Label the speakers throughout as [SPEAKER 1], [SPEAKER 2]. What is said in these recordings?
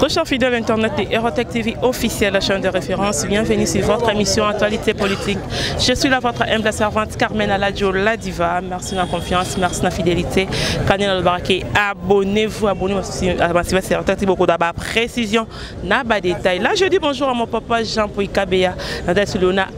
[SPEAKER 1] Très chers fidèles internet de Erotech TV officiel, la chaîne de référence, bienvenue sur votre émission Actualité politique. Je suis là, votre humble servante Carmen Aladio, la diva. Merci de la confiance, merci de la fidélité. Kanel Albarake, abonnez-vous, abonnez-vous à ma Erotech TV, beaucoup d'abord précision, n'a pas détail. Là, je dis bonjour à mon papa Jean-Paul Kabea, Nada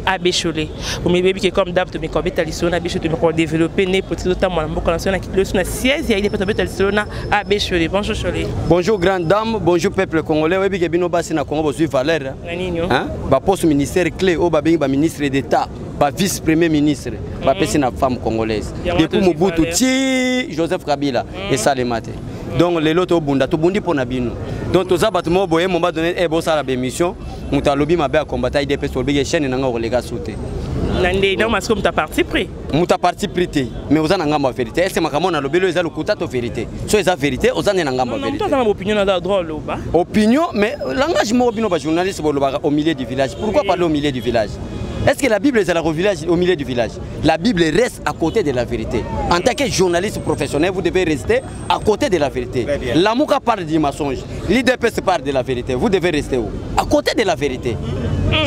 [SPEAKER 1] Abbé Cholé. Vous m'avez dit que comme d'hab, tu me connais, Abbé Cholé, tu me développer, né pour tout le temps, moi, je suis siège, il y a des Abbé Cholé. Bonjour Cholé.
[SPEAKER 2] Bonjour grande dame, bonjour peuple congolais. Oyebi ke bino basi na Congo bozwi valeur. Hein? Ba poste ministère clé oyo babengi ba ministre d'État, ba vice premier ministre, bapesi na femme congolaise. Depuis Mobutu ti Joseph Kabila esalema te. Donc lelo tobunda, tobundi mpo na bino. Donc toza bato moko boye moment donné eh bosala ba émission, moto alobi mabe akombata IDPS olobi ke chaîne nanga okoleka su te.
[SPEAKER 1] Na nde na masiko moto parti pris.
[SPEAKER 2] Moto parti pris te, mais oza na ngambo ya vérité. Est-ce que makambo na lobelo eza lokuta to vérité? So eza vérité, oza nde na ngambo ya vérité.
[SPEAKER 1] Non, non, opinion na droit loba.
[SPEAKER 2] Opinion, mais langage moko bino ba journaliste bolobaka au milieu du village. Pourquoi parler au milieu du village? Est-ce que la Bible est au village, au milieu du village? La Bible reste à côté de la vérité. En tant que journaliste professionnel, vous devez rester à côté de la vérité. Lamuka parle du mensonge, l'IDPS parle de la vérité. Vous devez rester où? À côté de la vérité.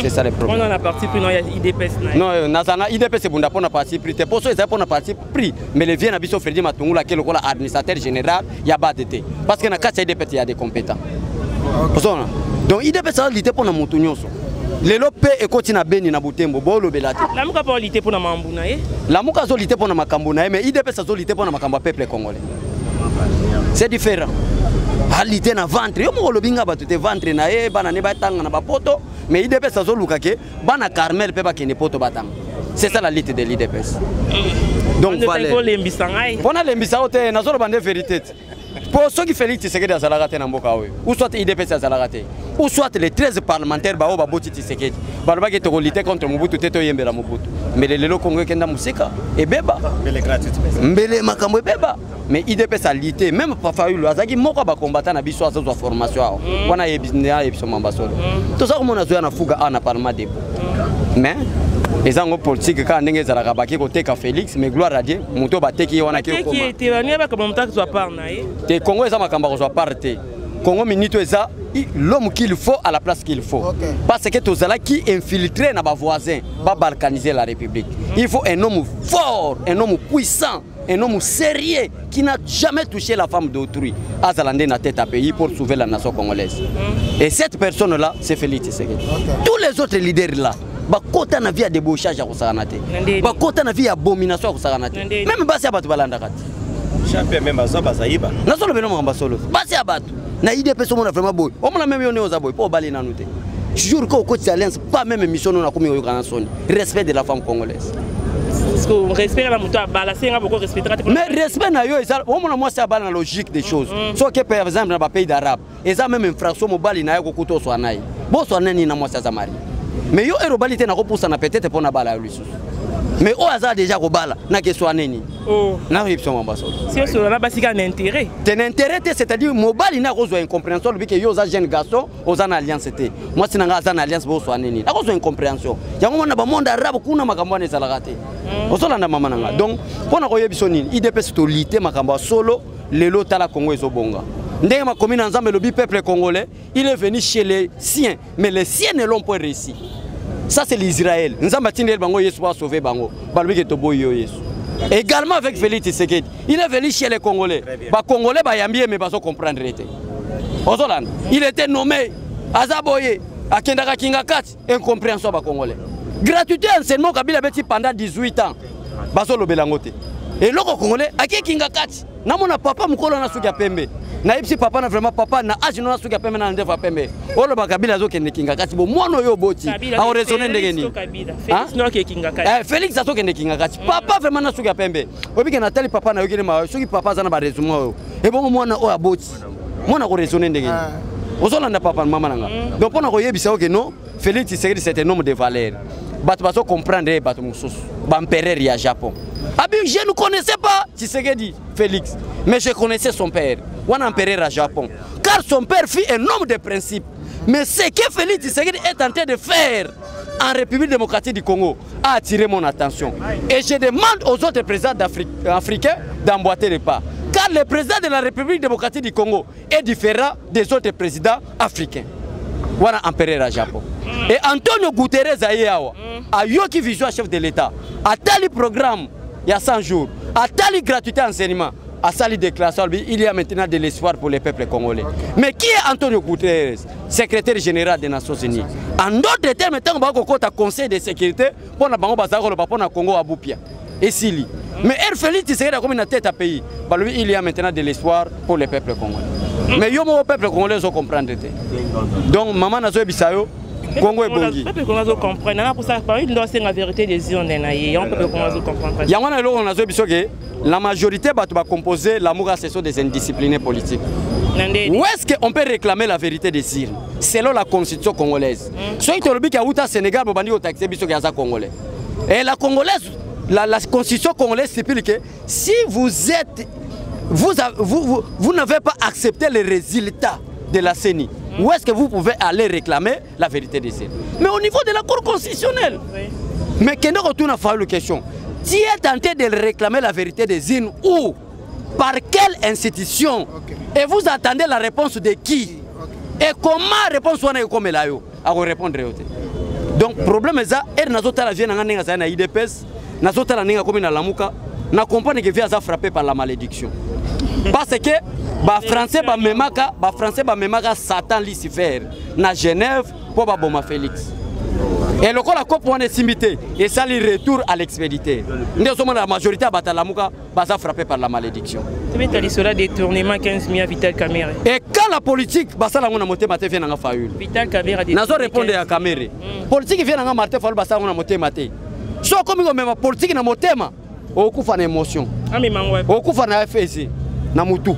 [SPEAKER 2] C'est ça le problème.
[SPEAKER 1] On en a parti pris, non, il y a IDPS.
[SPEAKER 2] Non, Nazana, IDPS, c'est bon, on a parti pris. Pour ça, on a parti pris. Mais le vieux Nabiso Freddy Matungula, qui est l'administrateur général, il y a pas de thé. Parce que dans le IDPS, il y a des compétents. Donc IDPS, ça a pour nous. Lelo pe ekoti na Beni na Butembo, bolobela te.
[SPEAKER 1] Lamuka pa lutter pour na mambu na ye.
[SPEAKER 2] Lamuka zo lutter pour na makambo na ye, mais IDPS zo lutter pour na makambo ya peuple congolais. C'est différent. A lutter na ventre, yo moko lobinga bato te ventre na ye, bana ne batanga na ba poto, mais IDPS zo luka ke bana Carmel pe bakende poto batanga. C'est ça la lutte de l'IDPS. Donc
[SPEAKER 1] voilà. Lembisa ngai.
[SPEAKER 2] Pona lembisa ote nazolo bande vérité. Pour ceux qui Félix Tshisekedi azalaka te na mboka oyo, ou soit IDPS azalaka te, ou soit les 13 parlementaires bao baboti Tshisekedi, balobaki toko lutter contre Mobutu te toyembela Mobutu. Mais lelo Congo ekenda mosika ebeba.
[SPEAKER 3] Mbele gratuite.
[SPEAKER 2] Mbele makambo ebeba. Mais IDPS a lutté, même Fayulu azalaki moko ba combattant na biso azozwa formation awa. Wana yebi na yebi so mamba solo. Toza komona zoya na fuga na parlement debout. Mais ezango politique kaka ndenge ezalaka baki koteka Félix, mais gloire à Dieu, moto bateki ye wana ke
[SPEAKER 1] okoma.
[SPEAKER 2] Te Congo eza makambo ya kozwa part te. Congo minito eza l'homme qu'il faut à la place qu'il faut.
[SPEAKER 4] Okay.
[SPEAKER 2] Parce que tozalaki infiltré na ba voisins, ba balkaniser la République. Il faut un homme fort, un homme puissant, un homme sérieux qui n'a jamais touché la femme d'autrui. Azalande na tête à pays pour sauver la nation congolaise. Et cette personne-là, c'est Félix Tshisekedi.
[SPEAKER 4] Okay.
[SPEAKER 2] Tous les autres leaders là, bakota na vie ya débauchage ya kosakana te. Bakota na vie ya abomination ya kosakana te. Même basi ya bato balandaka te.
[SPEAKER 3] Champion même azo bazayiba.
[SPEAKER 2] Nazolo bino makambo solo. Basi ya bato. Na IDPS omona vraiment boy. Omona même yo ne oza boy po obali nanu te. Jour ko okoti alliance pas même mission na komi oyoka na soni. Respect de la femme congolaise.
[SPEAKER 1] Parce que respect na moto abala senga boko respecter te.
[SPEAKER 2] Mais respect na yo eza omona mwasi abala na logique des choses. Soki par exemple na ba pays d'arabe, eza même infraction mobali na yo kokuta oswa na ye. Boswa nani na mwasi aza mari. Mais yo erobali te na kopusa na peut-être pona bala yo lisusu. Mais oyo aza déjà kobala na keswa nini?
[SPEAKER 1] Oh.
[SPEAKER 2] Na yebisa mamba solo.
[SPEAKER 1] Si oso na basika na intérêt.
[SPEAKER 2] Te na intérêt te, c'est-à-dire mobali na kozwa incompréhension lobi ke yo oza jeune garçon, oza na alliance te. Mwasi na nga aza na alliance boswa nini? Akozwa incompréhension. Yango mona ba monde arabe kuna makambo wana ezalaka te. Ozolanda mama na nga. Donc pona koyebisa nini? IDPS to lité makambo ya solo lelo tala Congo ezobonga. Ndenge makomi na Nzambe lobi peuple congolais, il est venu chez les siens, mais les siens ne l'ont pas réussi. Ça c'est l'Israël. Nzambe atindeli bango Yesu pour sauver bango. Balobi ke toboyi yo Yesu. Également avec Félix Tshisekedi, il est venu chez les Congolais. Ba Congolais ba yambi mais bazo comprendre te. Ozolanda, il était nommé Azaboye, akendaka kinga kati, incompréhension ba Congolais. Gratuité enseignement Kabila beti pendant 18 ans. Bazo lobela ngote. Et loko Congolais ake kinga kati. Namona papa mukolo na suki ya pembe. Nayebisi papa na vraiment papa na âge na suki ya pembe na ndefa pembe. Olo ba Kabila azo kende kinga kati bo mwana oyo boti. A raisonner ndenge nini?
[SPEAKER 1] Félix no ke kinga kati.
[SPEAKER 2] Eh Félix azo kende kinga kati. Papa vraiment na suki ya pembe. Obi ke natali papa na yokele ma soki papa aza na ba raisonnement oyo. E bongo mwana oyo aboti. Mwana ko raisonner ndenge nini? Ozolanda papa na mama nanga. Donc pona koyebisa oke non, Félix Tshisekedi c'est un homme de valeur. Bato bazo comprendre bato mosusu. Ba empereur ya Japon. Abi, je ne connaissais pas Tshisekedi Félix, mais je connaissais son père, un empereur à Japon. Car son père fut un homme de principe. Mais ce que Félix Tshisekedi est en train de faire en République démocratique du Congo a attiré mon attention. Et je demande aux autres présidents africains d'emboîter le pas. Car le président de la République démocratique du Congo est différent des autres présidents africains. Wana empereur ya Japon. Et Antonio Guterres aye awa, ayoki vision ya chef de l'État, atali programme ya 100 jours, atali gratuité enseignement, asali déclaration, il y a maintenant de l'espoir pour le peuple congolais. Mais qui est Antonio Guterres, secrétaire général des Nations Unies? En d'autres termes, ntango bakokota conseil de sécurité mpona bango bazala koloba mpona Congo abupia esili. Mais R Félix Tshisekedi akomi na tête ya pays, balobi il y a maintenant de l'espoir pour le peuple congolais. Mais yo moko peuple congolais ozo comprendre te. Donc mama nazoyebisa yo, Congo ebongi.
[SPEAKER 1] Peuple congolais azo comprendre. Nanga posa parmi ndo asenga vérité des urnes na ye. Yango peuple congolais azo comprendre.
[SPEAKER 2] Yango wana eloko nazoyebi ke la majorité bato bacomposé Lamuka, ce sont des indisciplinés politiques. Où est-ce qu'on peut réclamer la vérité des urnes selon la constitution congolaise? Soki tolobi ke auta Sénégal, bobandi kotaxe biso ke aza congolais. Et la congolaise, la constitution congolaise stipule que si vous êtes vous, vous, vous, vous n'avez pas accepté les résultats de la CENI, où est-ce que vous pouvez aller réclamer la vérité des urnes? Mais au niveau de la Cour constitutionnelle. Mais kende retourne à faire la question. Tu es tenté de réclamer la vérité des urnes où? Par quelle institution? Et vous attendez la réponse de qui? Et comment réponse wana ekomela yo? Ako répondre yo te. Donc problème eza ere nazotala vieux na nga ndenge azali na UDPS, nazotala ndenge akomi na Lamuka, na comprendre que vieux aza frappé par la malédiction. Parce que bafrançais bamemaka, bafrançais bamemaka Satan Lucifer na Genève mpo baboma Félix. E lokola kopo wana esimbi te, esali retour à l'expéditeur. Nde ozomona la majorité ya bato ya Lamuka baza frappé par la malédiction.
[SPEAKER 1] Tobeta lisolo détournement 15 millions Vital Kamerhe.
[SPEAKER 2] Et quand la politique basala yango na motema te, vieux na nga Fayulu.
[SPEAKER 1] Vital Kamerhe.
[SPEAKER 2] Nazo répondre ya Kamerhe. Politique, vieux na nga Martin Fayulu, basala yango na motema te. So okomi komema politique na motema, okufa na émotion.
[SPEAKER 1] Amemango.
[SPEAKER 2] Okufa na FSC na mutu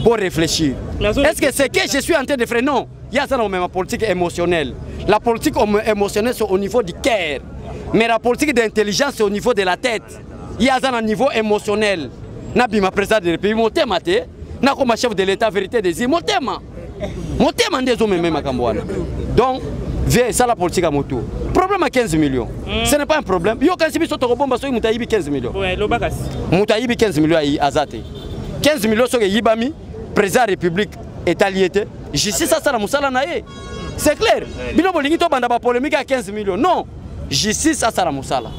[SPEAKER 2] pour réfléchir. Est-ce que c'est que je suis en train de faire? Non, il y a ça dans ma politique émotionnelle. La politique émotionnelle, c'est au niveau du cœur, mais la politique d'intelligence, c'est au niveau de la tête. Il y a ça au niveau émotionnel. Nabima président de la République, motema te. Nakoma chef de l'État, vérité des urnes, motema, motema nde ezomema makambo wana. Donc vieux, esala politique ya motu. Problème à 15 millions, ce n'est pas un problème. Yo kasi biso tokobomba soki moto ayibi 15 millions?
[SPEAKER 1] Ouais, loba kasi.
[SPEAKER 2] Moto ayibi 15 millions ayi aza te. 15 millions soki eyibami, président ya République etali ye te. Justice asala mosala na ye, c'est clair. Bino bolingi tobanda bapolémique ya 15 millions. Non, justice asala mosala.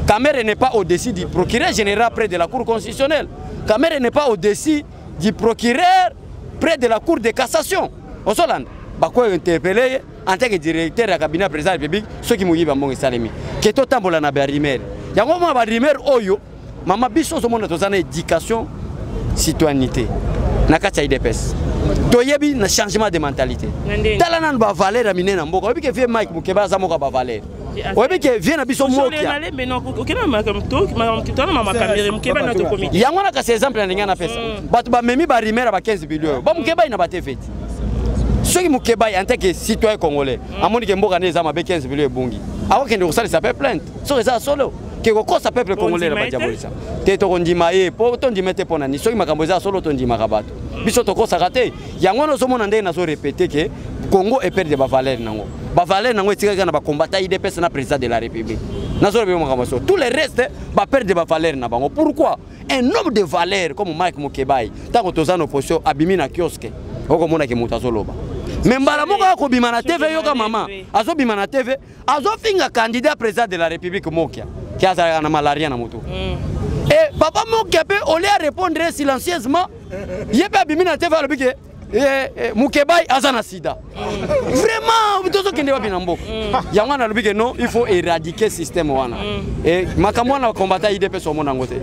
[SPEAKER 2] Kamerhe n'est pas au-dessus du procureur général près de la Cour constitutionnelle. Kamerhe n'est pas au-dessus du procureur près de la Cour de cassation. Ozolanda bakoyo interpeller ye en tant que directeur ya cabinet ya président ya République soki moyibi ya mbongo esalemi. Ke totambola na barumeurs yango, mona barumeurs oyo. Mama, biso ozomona toza na éducation citoyenneté na kati ya UDPS. Toyebi na changement de mentalité.
[SPEAKER 1] Na ndenge.
[SPEAKER 2] Tala nanu bavaleur ya minene na mboka. Oyebi ke vieux Mike Mokeba aza moko ya bavaleur. Oyebi ke vieux na biso Mokia. Yango wana kasi exemple na ndenge napesa. Bato bamemi barumeurs ya ba 15 billion oyo bamokebai na batv ti. Soki Mokebai en tant que citoyen congolais amoni ke mboka nde eza mabe, 15 billion ebungi, akokende kosalisa mpe plainte soki eza solo ke kokosa peuple congolais na
[SPEAKER 1] Bondima ye te?
[SPEAKER 2] Badiabolisa te. Tokondima ye po tondima te mpo na nini? Soki makambo eza solo, tondimaka bato. Biso tokosaka te. Yango wana ozomona ndenge nazorépéter ke Congo eperdre bavaleur nango. Bavaleur nango etikaki na bacombattants UDPS na président de la République. Nazoloba makambo so, tous les restes baperdre bavaleur na bango. Pourquoi un homme de valeur comme Mike Mokebai, ntango toza na opposition, abimi na kiosque, okomonaki moto azoloba, mais mbala moko akobima na TV? Yoka mama, azobima na TV, azofinga candidat président de la République Mokia ki azalaka na malaria na motu. E papa Mokia mpe, au lieu ya répondre silencieusement, ye mpe abimi na TV, alobi ke Mukebai aza na sida. Vraiment, tozokende wapi na mboka? Yango wana alobi ke non, il faut éradiquer système wana. E makambo wana combattant UDPS omona yango te.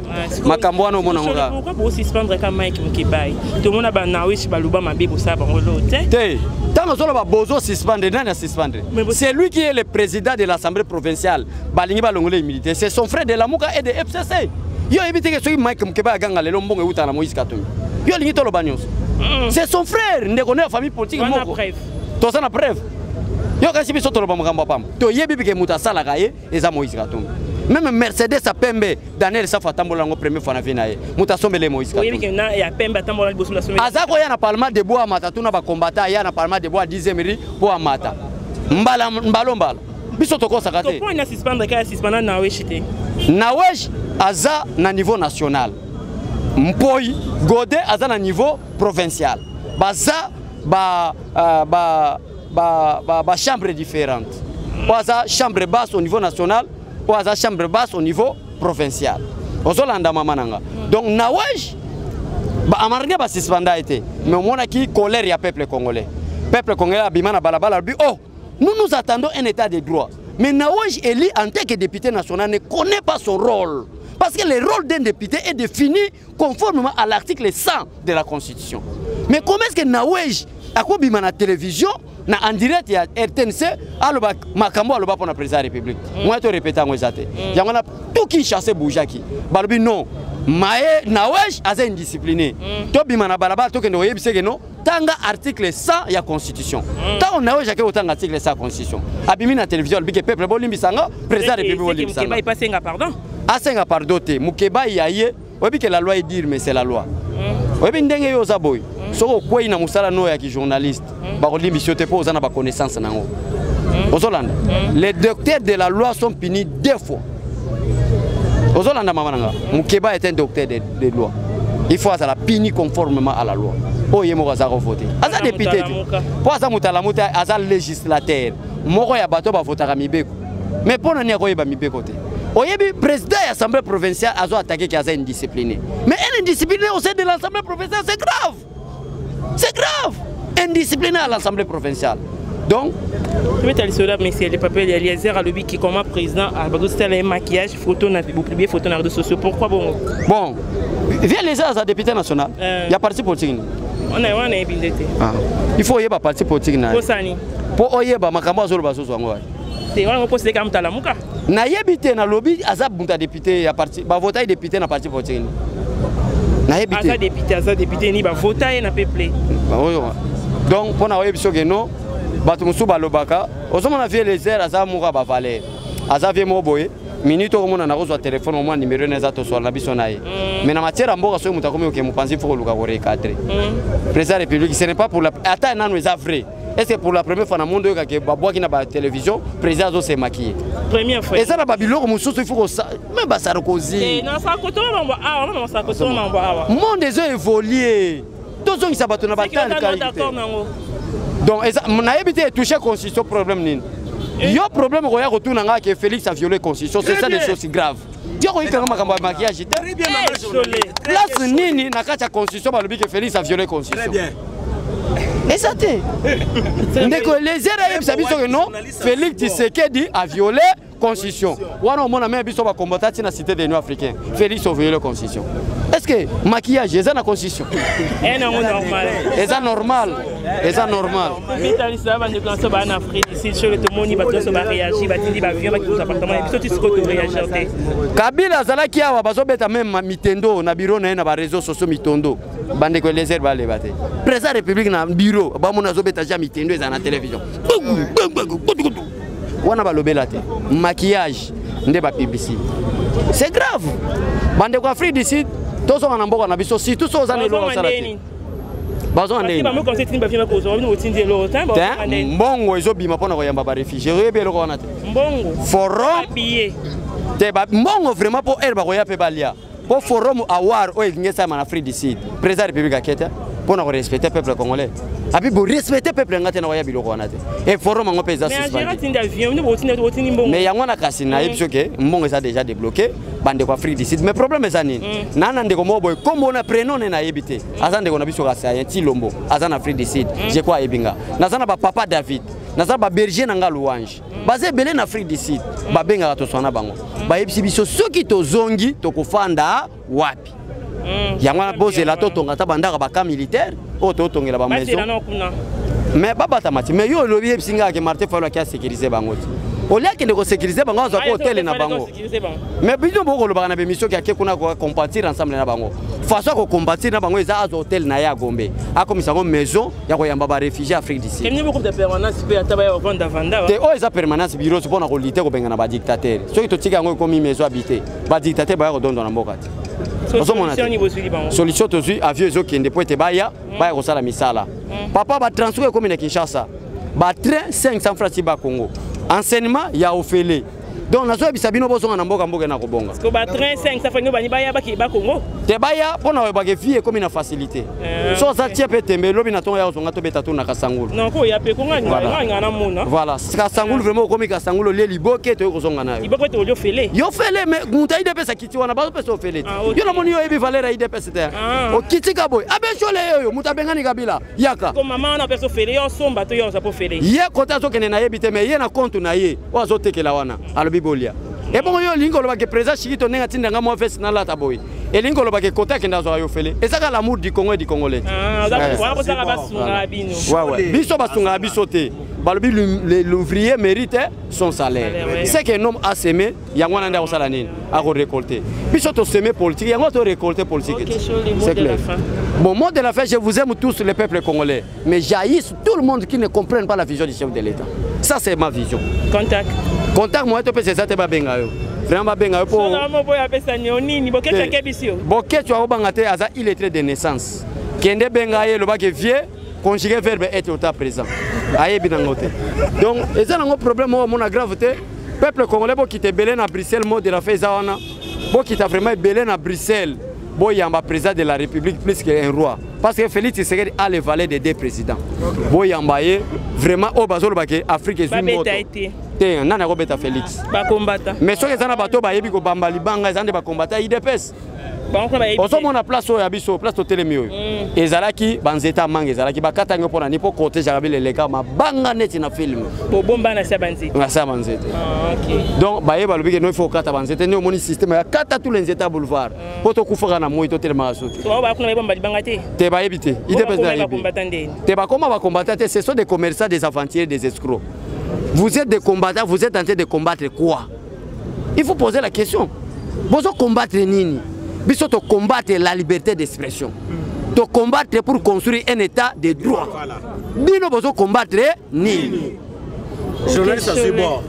[SPEAKER 2] Makambo wana omona yango kaka.
[SPEAKER 1] Pourquoi bosuspendre ka Mike Mokebai? Tomona banawish baloba mabe, bosala bango lo te.
[SPEAKER 2] Te, ntango ozoloba bozo suspendre, nani asuspendre? C'est lui qui est le président de l'assemblée provinciale. Balingi balongola immunité, c'est son frère de Lamuka et de FCC. Yo oyebi te ke soki Mike Mokeba aganga lelo, mbongo eutaka na Moïse Katumbi? Yo olingi toloba nyonso? C'est son frère, ndeko ne ya famille politique.
[SPEAKER 1] Wana
[SPEAKER 2] moko
[SPEAKER 1] preuve.
[SPEAKER 2] Toza na preuve. Yo kasi biso toloba makambo ya pamba? Toyebi bike moto asalaka ye eza Moïse Katumbi. Même Mercedes ya pembe Daniel Safu atambola yango première fois na vie na ye, moto asombele Moïse
[SPEAKER 1] Oyebi
[SPEAKER 2] Katumbi.
[SPEAKER 1] ke na ya pembe atambola liboso na someli.
[SPEAKER 2] Aza koya na Parlement debout, amata tuna bakombata, aya na Parlement debout à 10e rue mpo amata mbala mbalo mbala. Biso tokosaka te.
[SPEAKER 1] Po ina suspendre ka ya suspendre na weshi te.
[SPEAKER 2] Nawej aza na niveau national. Mpoi Gode aza na niveau provincial. Baza ba ba ba ba, ba chambre différente. Oyo aza chambre basse au niveau national, oyo aza chambre basse au niveau provincial. Ozolanda mama na nga. Donc Nawej ba amarge ba suspenda ye te, mais omonaki colère ya peuple congolais. Peuple congolais abima na balabala, alobi: oh, nous nous attendons un état de droit, mais Nawej élu en tant que député national ne connaît pas son rôle, parce que le rôle d'un député est défini conformément à l'article 100 de la Constitution. Mais comment est-ce que Nawej akobima na télévision, na en direct ya RTNC, aloba makambo aloba mpona président ya République? Moya to répéter yango eza te. Yango wana tout Kinshasa ebougeaki, balobi non, maye Nawej aza indiscipliné. Tobima na balabala, tokende koyebisa ke non, tanga article 100 ya Constitution. Ntango Nawej ake kotanga article 100 ya Constitution, abimi na télévision, alobi ke peuple bolimbisanga, président ya République bolimbisanga.
[SPEAKER 1] Asenga pardon.
[SPEAKER 2] Asenga pardon te. Mokebai ya ye, oyebi ke la loi est dure, mais c'est la loi. Oyebi ndenge yo oza boye, soki okwei na mosala no ya kijournaliste, bakolimbisi yo te mpo oza na baconnaissance nango. Ozolanda, les docteurs de la loi sont punis deux fois. Ozolanda mama na nga, Mokeba est un docteur de loi, il faut azala puni conformément à la loi oyo ye moko aza kovote. Aza député te mpo aza moto alamu te, aza législateur moko ya bato bavotaka mibeko. Mais mpo na nini akoyeba mibeko te? Oyebi, président ya assemblée provinciale azo attaquer ki aza indiscipliné. Mais un indiscipliné au sein de l'assemblée provinciale, c'est grave, c'est grave, indiscipliné à l'assemblée provinciale. Donc
[SPEAKER 1] tobeta lisolo ya monsieur le pape Eliezer. Alobi ki comment président bazosala ye maquillage, photo na bopublier photo na réseaux sociaux, pourquoi bongo?
[SPEAKER 2] Bon, vieux Eliezer aza député national ya parti politique nini?
[SPEAKER 1] Wana wana yebi nde te.
[SPEAKER 2] Ah. Il faut oyeba parti politique na ye.
[SPEAKER 1] Kosani.
[SPEAKER 2] Mpo oyeba makambo azoloba, azozwa yango wapi?
[SPEAKER 1] Te, wana moposi eka moto alamuka.
[SPEAKER 2] Nayebi te, nalobi aza mutu ya député ya parti, bavota ye député na parti politique nini, nayebi
[SPEAKER 1] aza
[SPEAKER 2] te.
[SPEAKER 1] Député, aza député ni bavota ye na peuple.
[SPEAKER 2] Oyo donc mpo na oyebi soki no bato mosusu balobaka. Ozomona, vieux Eliezer aza moko ya bavaleur, aza vieux moko boye. Minute okomona nakozwa telefone, omona nimero ene eza, toswala na biso na ye. Mais na matière ya mboka, soki moto akomi oke mopanzi, faut koluka korecadrer président ya République. Ce n'est pas pour la, ata nano eza vrai, est ce que pour la première fois na monde oyokake babwaki na batélévision président azose maquiller?
[SPEAKER 1] Première fois.
[SPEAKER 2] Eza na babiloko mosusu, il faut kosa me baSarkozy.
[SPEAKER 1] Na sakoto mambo awa, na sakoto mambo awa.
[SPEAKER 2] Monde ezo évolue, tozongisa bato na
[SPEAKER 1] d'accord
[SPEAKER 2] batale.
[SPEAKER 1] Nango.
[SPEAKER 2] Donc eza nayebi te, etouche constitution, problème nini? Yo problème okoya kotuna nga ke Félix a violé constitution, c'est ça des choses graves. Yo koyikanga makambo ya maquillage te.
[SPEAKER 3] Très bien, maman journaliste. Très
[SPEAKER 2] place
[SPEAKER 3] bien.
[SPEAKER 2] Nini na kati ya constitution balobi ke Félix a violé
[SPEAKER 3] Très
[SPEAKER 2] constitution?
[SPEAKER 3] bien.
[SPEAKER 2] Eza te. Ndeko Eliezer ayebisa biso ke non, Félix Tshisekedi a violé constitution. Wana omona me biso bakombata ntina cité de l'Union africaine, Félix a violé constitution. Est ce que maquillage eza na constitution?
[SPEAKER 1] E nango normal.
[SPEAKER 2] Eza normal, eza normal.
[SPEAKER 1] Mitalisa bandeko na biso baa na Afrique du Sud. Solo tomoni bato nyonso baréagir, batindi baavion, bakikuza appartement ya biso. Ti sikoyo toréagir te.
[SPEAKER 2] Kabila azalaki awa, bazobeta même mitendo na bureau na ye na baréseau sociaux, mitondo. Bandeko Eliezer baleba te. Président République na bureau, bamona azobeta ja mitendo, eza na télévision wana, balobela te. Maquillage nde bapublicité, c'est grave. Bandeko Afrique du Sud, tozonga na mboka na biso, surtout so oza na eloko
[SPEAKER 1] bazonga
[SPEAKER 2] osala te.
[SPEAKER 1] ndeni?
[SPEAKER 2] Bazonga ndeni?
[SPEAKER 1] Bango comme tindi baavion, bakozwa bino, botindi eloko te.
[SPEAKER 2] Te.
[SPEAKER 1] Bazonga ndeni?
[SPEAKER 2] Mbongo ezobima mpona koyamba baréfugiés, oyebi eloko wana te?
[SPEAKER 1] Mbongo?
[SPEAKER 2] Forum.
[SPEAKER 1] Billet.
[SPEAKER 2] Te, mbongo vraiment, mpo ere bakoya mpe balia, mpo forum awar oyo elingi esalema na Afrique du Sud, président ya République ake te mpona korespecter peuple congolais. Abi borespecter peuple nga te na koya biloko wana te. E forum yango mpe eza
[SPEAKER 1] mais agera
[SPEAKER 2] suspendu.
[SPEAKER 1] Tindi avion bino, botindi, botindi mbongo.
[SPEAKER 2] Mais yango wana kasi nayebi soki mbongo eza déjà débloqué, bandeko Afrique du Sud. Mais problème eza nini? Na na ndeko moko boye, kombo na prénom ne nayebi te, aza ndeko na biso kasi aye Tilombo, aza na Afrique du Sud, je crois ayebi nga. Naza na bapapa David, naza na baberger na nga Louange, baza ebele na Afrique du Sud. Babengaka, toswana bango, bayebisi biso soki tozongi tokofanda wapi. Yango wana bozela totonga ata bandako bacamp militaire oyo totongela bamaison.
[SPEAKER 1] Bazela na kuna.
[SPEAKER 2] Mais babatama ti. Mais yo olobi, yebisi nga ke Martin Fayulu aki asécuriser bango ti olia akende kosécuriser bango, azwa ko hôtel na bango. Mais bino bokolobaka na bémission ki ake kuna kocompatir ensemble na bango. Façon ya kocompatir na bango eza azwa hôtel na ye ya Gombe, akomisa yango maison ya koyamba baréfugiés Afrique du Sud.
[SPEAKER 1] Kemni beaucoup de permanence mpe ata baya kovanda vanda.
[SPEAKER 2] Te, oyo eza permanence bureau mpona kolite kobenga na badictateur. Soki totika yango ekomi maison habité, badictateur baya kodondwa na mboka te. Ozomona te?
[SPEAKER 1] Solution bozwili bango?
[SPEAKER 2] Solution tozwi, avion ezokende mpo ete baya kosala misala. Papa, batransport ekomi na Kinshasa, batrain 500 francs ti Bakongo, enseignement ya ofele. Donc nazoyebisa bino, bozonga na mboka, mboka na kobonga.
[SPEAKER 1] Ko ba train 5 ça bani baya baki ba Congo.
[SPEAKER 2] Te, baya mpo na oyebaka vie ekomi na facilité. So oza tie mpe tembe, elobi na ntongo ya kozonga, tobeta to na Kasangulu.
[SPEAKER 1] Non, ko ya pe ko nga
[SPEAKER 2] Voilà.
[SPEAKER 1] nga na mona.
[SPEAKER 2] Voilà, Kasangulu vraiment, okomi Kasangulu, olie liboke, toyei kozonga na yo.
[SPEAKER 1] Ibako te olio fele.
[SPEAKER 2] Yo fele, mais moto ya UDPS akiti wana, bazopesa ofele te.
[SPEAKER 1] Ah, ok.
[SPEAKER 2] Yo namoni yo oyebi valeur ya UDPS te.
[SPEAKER 1] Ah.
[SPEAKER 2] Okitika boye, abeshole oyo moto abengani Kabila, yaka.
[SPEAKER 1] Ko mama wana peso fele, yo somba to yo za po fele.
[SPEAKER 2] Ye kote azokende nayebi te, mais ye na compte na ye oyo azotekela wana, alobi bolia. Ebongo yo olingi kolobake président Shikito ndenge atindanga mwa veste nalata boye, elingi kolobake kote akende azwaka yo fele. Ezaka l'amour du Congo et du Congolais.
[SPEAKER 1] Ah, za
[SPEAKER 2] Ouais.
[SPEAKER 1] ko ko saka basunga bino.
[SPEAKER 2] Ouais. Biso basungaka biso te. Balobi l'ouvrier mérite son salaire.
[SPEAKER 1] Salaire, ouais.
[SPEAKER 2] Ce qu'un homme a semé, yango wana nde akosala nini? Akorécolte. Biso toseme politique, yango torécolte politique.
[SPEAKER 1] Ok, Choli, mot
[SPEAKER 2] C'est
[SPEAKER 1] de la
[SPEAKER 2] clair.
[SPEAKER 1] fin.
[SPEAKER 2] Bon, mot de la fin, je vous aime tous, le peuple congolais, mais j'haïs tout le monde qui ne comprenne pas la vision du chef de l'État. Ça, c'est ma vision.
[SPEAKER 1] Contact.
[SPEAKER 2] Contact, moi topesa eza te. Babenga yo vraiment, babenga yo mpo
[SPEAKER 1] Sona mo boya pesa ni onini bokecha kebisi yo.
[SPEAKER 2] Boketu akobanga te, aza illettré de naissance. Kende benga ye, elobaki vie conjugué verbe être au temps présent, ayebi nango te. Donc eza nango problème oyo omona grave te. Peuple congolais, bokita ebele na Bruxelles. Mot de la fin eza wana: bokita vraiment ebele na Bruxelles, boyamba président de la République plus qu'un roi, parce que Félix Tshisekedi a le valet de deux présidents. Boyamba ye vraiment. Oyo bazolobake Afrique ezwi moto.
[SPEAKER 1] Babeta ete.
[SPEAKER 2] Te, nani akobeta Félix?
[SPEAKER 1] Bakombata.
[SPEAKER 2] Mais soki eza na bato oyo bayebi kobamba libanga, eza nde bakombata UDPS.
[SPEAKER 1] Bango kuna bayebi te.
[SPEAKER 2] Ozomona place oyo ya biso, place totelemi oyo, ezalaki banzete ya manga, ezalaki bakata yango mpo na nini? Mpo cortège ya Kabila eleka, mabanga neti na film.
[SPEAKER 1] Bobomba na sia banzete.
[SPEAKER 2] Na sa banzete.
[SPEAKER 1] Ah, ok.
[SPEAKER 2] Donc baye balobi ke no, il faut okata banzete. Nde omoni système ya kata tous les nzete ya boulevard, mpo tokufaka na moi, totelemaka so te.
[SPEAKER 1] So bango bakuna bayebamba libanga te.
[SPEAKER 2] Te, bayebi te. UDPS
[SPEAKER 1] Bakoma
[SPEAKER 2] nayebi.
[SPEAKER 1] bakombata ndeni.
[SPEAKER 2] Te, bakoma bakombata te. Ce sont des commerçants, des aventuriers, des escrocs. Vous êtes des combattants, vous êtes en train de combattre quoi? Il faut poser la question: bozo combattre nini? Biso tocombattre la liberté d'expression, tocombattre pour construire un État de droit. Bino bozo combattre nini?
[SPEAKER 3] Journaliste azwi bord.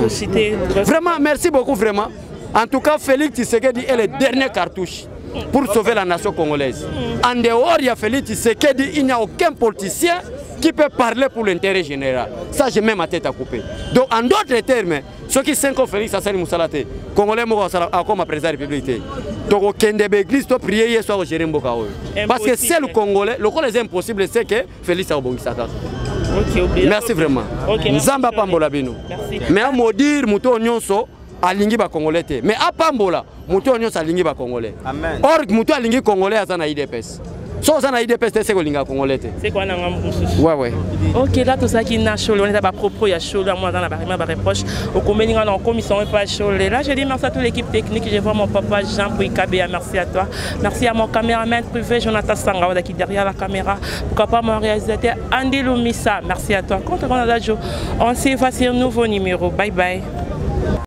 [SPEAKER 1] Cité.
[SPEAKER 2] Vraiment, merci beaucoup, vraiment. En tout cas, Félix Tshisekedi est le dernier cartouche pour sauver la nation congolaise. En dehors, il y a Félix Tshisekedi, il n'y a aucun politicien qui peut parler pour l'intérêt général. Ça, je mets ma tête à couper. Donc, en d'autres termes, ceux qui 5 ans Félix asali mosala te, Congolais moko asala akoma président de la République te. Tokokende ba église to prier ye so akogérer mboka oyo. Parce que c'est le Congolais, lokola eza impossible, c'est que Félix akobongisa kaka.
[SPEAKER 1] Ok, oublié.
[SPEAKER 2] Merci vraiment.
[SPEAKER 1] Ok, merci.
[SPEAKER 2] Nzambe apambola bino.
[SPEAKER 1] Merci.
[SPEAKER 2] Mais amodire moto oyo nyonso alingi bacongolais te, mais apambola moto oyo nyonso alingi bacongolais.
[SPEAKER 3] Amen.
[SPEAKER 2] Or moto alingi Congolais aza na UDPS. So oza na UDPS te, se kolinga Congolais te.
[SPEAKER 1] C'est quoi na ngambo mosusu?
[SPEAKER 2] Ouais.
[SPEAKER 1] Ok, là tozalaki na Shole wana, eza bapropos ya Shole yango aza na barima bareproche okomeli nga na okomisa ngo epa Shole. Là, je dis merci à toute l'équipe technique. Je vois mon papa Jean Pouikabea, merci à toi. Merci à mon caméraman privé Jonathan Sanga qui derrière la caméra, pourquoi pas mon réalisateur Andy Lumisa, merci à toi. Contre on se voit sur un nouveau numéro. Bye bye.